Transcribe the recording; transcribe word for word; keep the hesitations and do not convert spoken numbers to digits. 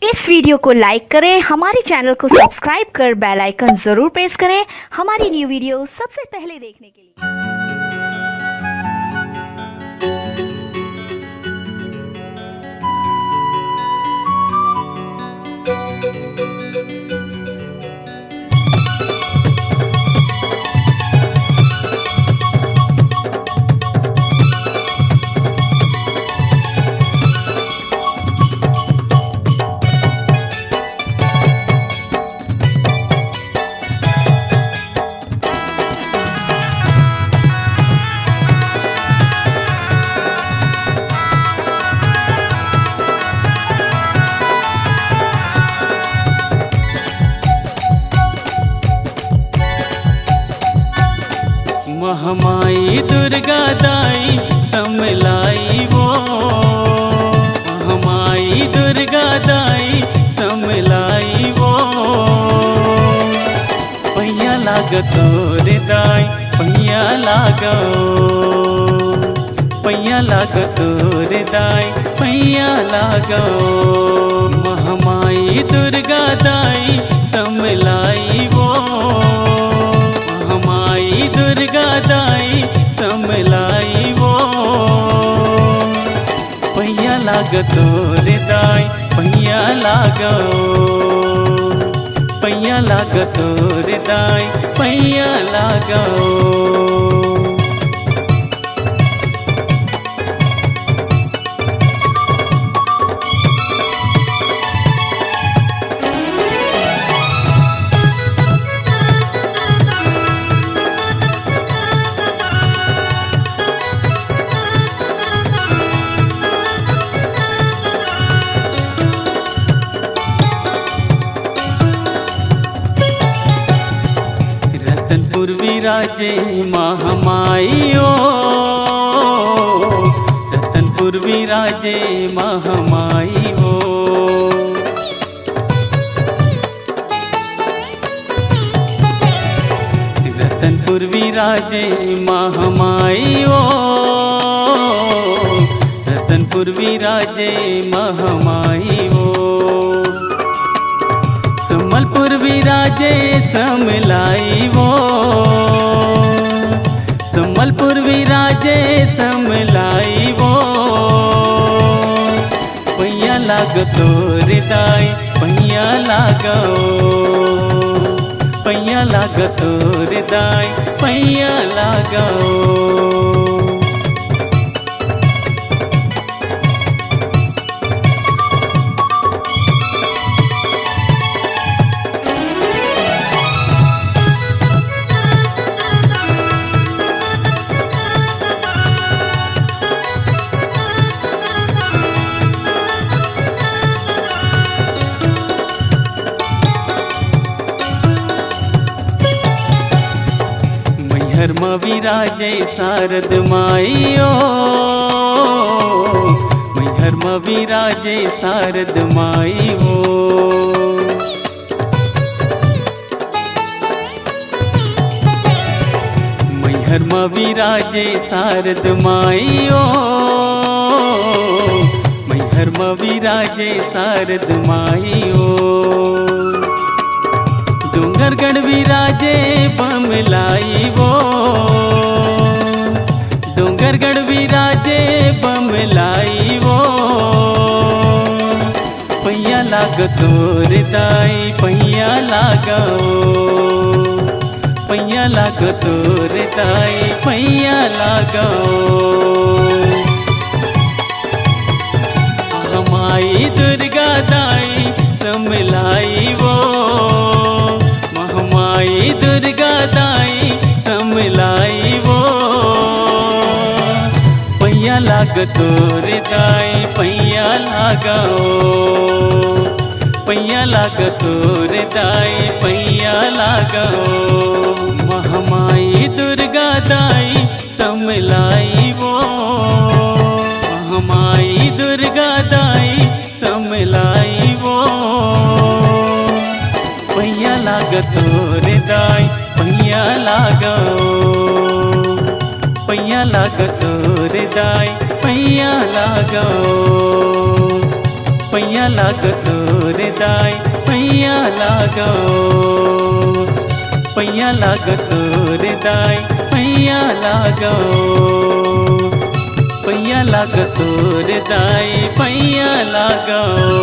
इस वीडियो को लाइक करें, हमारे चैनल को सब्सक्राइब कर बेल आइकन जरूर प्रेस करें हमारी न्यू वीडियो सबसे पहले देखने के लिए। महमाई दुर्गा दाई समलाई वो, महमाई दुर्गा दाई समलाई वो। पैया लागो तोरे दाई, पैया लागो, पैया लागो तोरे दाई, पैया लागो। महमाई दुर्गा दाई समलाई वो, महमाई दुर्गा दाई समलाई वो। पैया लागो तोरे दाई, पैया लागो, पैया लागो तोरे दाई, पैया लागो। रतनपुर विराजे महमाई ओ, रतनपुर विराजे महमाई ओ। रतनपुर विराजे महमाई ओ, रतनपुर विराजे महमाई ओ। संबलपुर विराजे समलाई ओ, संबलपुर विराजे समलाई ओ। पैया लागो तोरे दाई, पैया लागो, पैया लागो तोरे दाई, पैया लागो। मैहर म विराजे शारद माई ओ, मैहर म विराजे शारद माई ओ। मैहर म विराजे शारद माई ओ, मैहर म विराजे शारद माई ओ। डोंगरगढ़ विराजे बमलाई ओ, डोंगरगढ़ विराजे बमलाई ओ। पैया लागो तोरे दाई, पैया लागो, पैया लागो तोरे दाई, पैया लागो। महमाई दुर्गा दाई समलाई ओ, महमाई दुर्गा दाई समलाई ओ। पैया लागो तोरे दाई, पैया लागो, पैया लागो तोरे दाई, पैया लागो। महमाई दुर्गा दाई समलाई ओ, महमाई दुर्गा दाई समलाई ओ। पैया लागो तोरे दाई, पैया लागो, पैया लागो तोरे दाई, पैया लागो, पैया पैया लाग तोर दाई, पैया लागो, पैया लाग तोर दाई, पैया लागो, पैया लाग तोर दाई, पैया लागो।